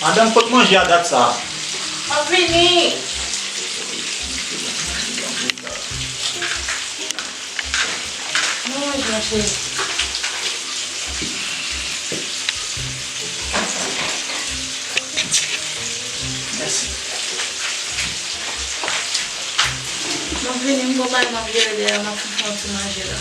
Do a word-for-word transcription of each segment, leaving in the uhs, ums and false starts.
Madanm, kot manje a dat sa? M ap vini. Mwen manje, ma chérie. Mèsi. M ap vini, m gon bagay m ap jere dèyè, m ap fè yon ti manje la.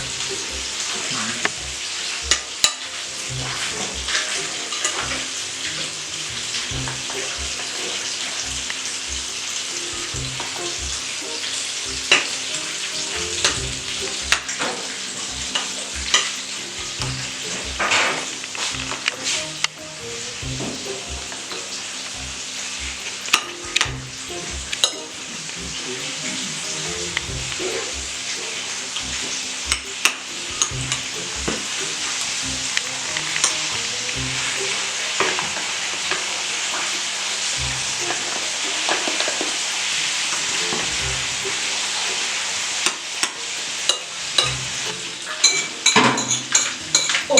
Oh,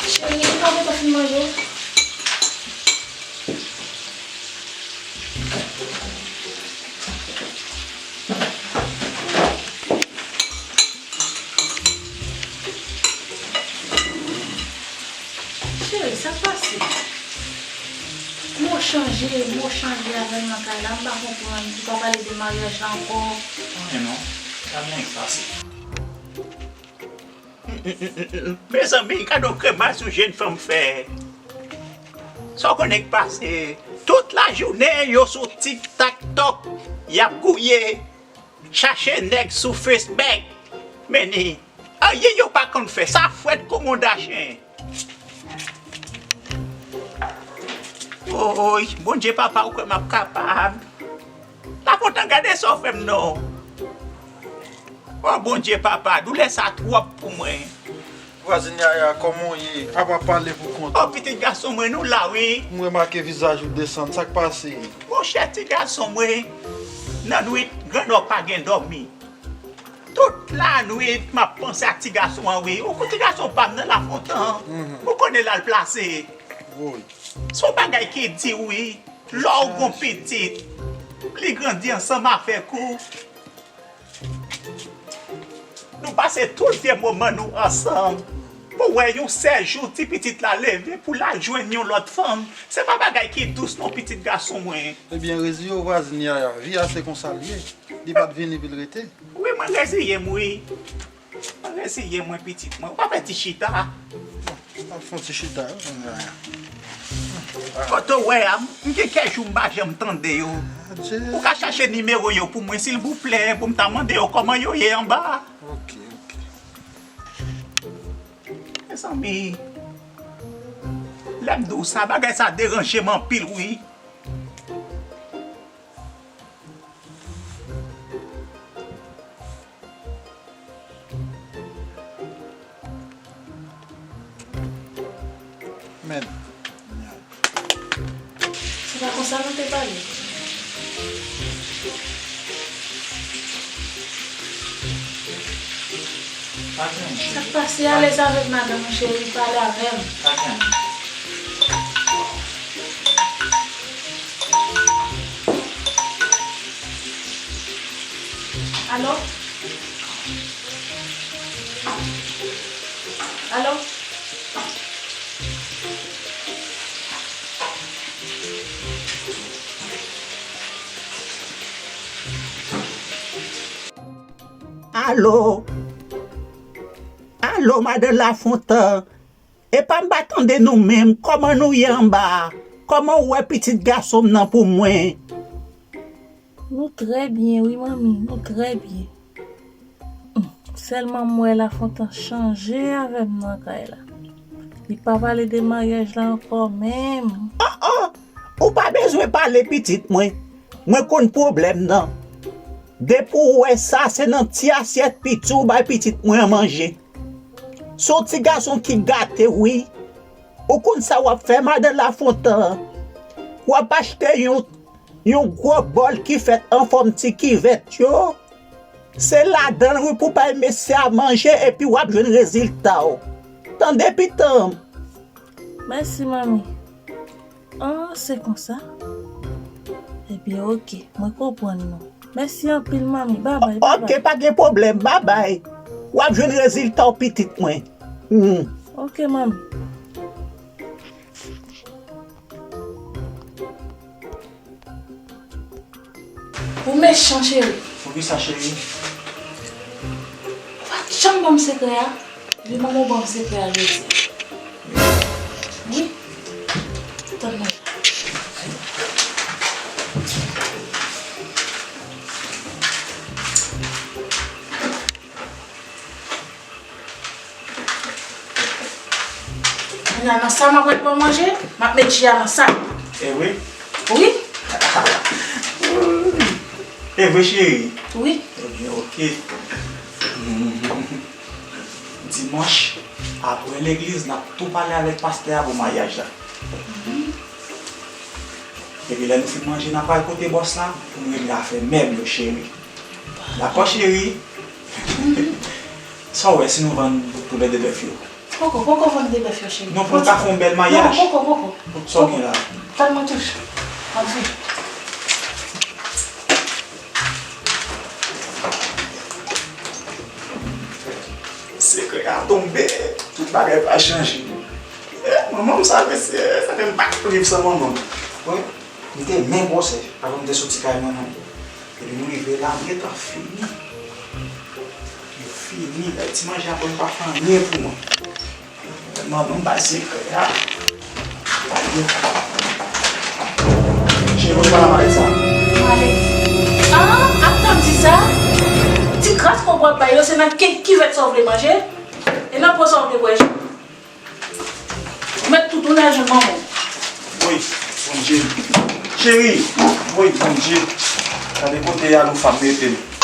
cheri, ou pa gentan fin manje? Cheri, sa k pase? Mo chanje, mo chanje avè m nan kay la, m pa konprann. Ou pa pale de maryaj la ankò. Anyen non, sa byen k pase. Mezanmi, gade yon kremas yon jenn fanm fè. Sa w konnen k pase? Tout lajounen, yo sou TikTok, y ap gouye, chache nèg sou Facebook. Men ni, anyen yo pa konn fè, sa frèt kòm yon dachen. Oy, Bondye papa, ou kwè m ap kapab? Lafontan, gade sa w fè m non. O Bondye papa, doulè sa twòp pou mwen. Vwazin Yaya, kòman w ye? Apa pale pou kont ou? O pitit gason mwen, nou la wi. M remake vizaj ou desann, sa k pase? Monchè, ti gason mwen, nan nwit, grannò pa gen dòmi. Tout lanwit, m ap panse ak ti gason an wi. Ou konn ti gason pa m nan Lafontan, ou konnen l al plase. Woy. Se yon bagay ki di wi. Lè w gon pitit, li grandi ansanm avèk ou. Nou pase tout vye moman nou ansanm. Pou wè yon sèl jou ti pitit la leve pou l al jwenn yon lòt fanm, se pa bagay ki dous non, pitit gason mwen. Ebyen, reziye w vwazin Yaya, vi a se konsa l ye. Li pa t vini pou l rete. Wi, mwen reziye m wi. Mwen reziye mwen, pitit mwen. Ou pa fè ti chita? M ap fè yon ti chita wi. Kote w wè a, m gen kèk jou m pa janm tande yo. Ou ka chache nimewo yo pou mwen silvouplè, pou m ta mande yo kòman yo ye anba. Ok, ok. Mezanmi, lè m di w sa, bagay sa deranje m anpil wi. Men. Se pa konsa nou te pale. Sa k pase, alèz avèk madanm ou cheri, pale avè m. Alo? Alo? Alo? Alo, madan Lafontan? Epa m pa tande nou menm. Kòman nou ye anba a? Kòman w wè pitit gason m nan pou mwen? Nou trè byen wi, manmi, nou trè byen. Hum, sèlman m wè Lafontan chanje avè m nan kay la. Li pa pale de maryaj la ankò menm. Oh, oh! Ou pa bezwen pale pitit mwen. Mwen konn pwoblèm nan. Depi w wè sa, se nan ti asyèt piti w bay pitit mwen an manje. Se yon ti gason ki gate wi. Ou konn sa w ap fè, madan Lafontan? W ap achte yon, yon gwo bòl ki fèt an fòm ti kivèt yo. Se ladan l wi pou bay mesye a manje epi w ap jwenn rezilta w. Tande pitit m. Mèsi, manmi. Ah, se konsa? Ebyen, oke, mwen konprann nou. Mèsi anpil, manmi. Babay, babay. Oke, pa gen pwoblèm. Babay. W ap jwenn rezilta w, pitit mwen. Hmm. Oke, manmi. Ou mechan, cheri. Poukisa, cheri? Ou pa t janm ban m sekrè a. Epi manman w ban m sekrè a jodi a. Wi. Tann mwen. Kounye a, nan sa m ap ret pou manje, m ap met ji a nan sa. E vre? Wi. E vre, cheri? Wi. Ebyen, oke. Dimanch, apre legliz, n ap tou pale avèk pastè a pou maryaj la. Epi lè nou fin manje, n ap al kote bòs la pou n regle afè mèb yo, cheri. Dakò, cheri? Sa w wè si nou vann poulèt de bèf yo? Poko, poko vann de bèf yo, cheri. Non, pou nou ka fè yon bèl maryaj. Non, poko, poko. Sa w gen la? Tann mwen touche. M ap vini. Sekrè a tonbe, tout bagay va chanje. Eh, manman m sa, mesye, sa fè m pa viv san manman m. Wi, m te men gwosè avan m te soti kay manman m. Epi m rive la, m gentan fini. M fini, lè ti manje apre m pa fè anyen pou mwen. Manman m bay sekrè a. Cheri, ou pa la malèt sa. Malèt? Ah, ap tann di sa? Ti kras kòb w ap bay yo, se nan ki, kivèt sa w vle manje? E nan po sa w vle bwè ji? Ou mèt tounen al jwenn manman w. Woy, Bondye. Cheri, woy, Bondye. Gade kote yalou fanm mete m.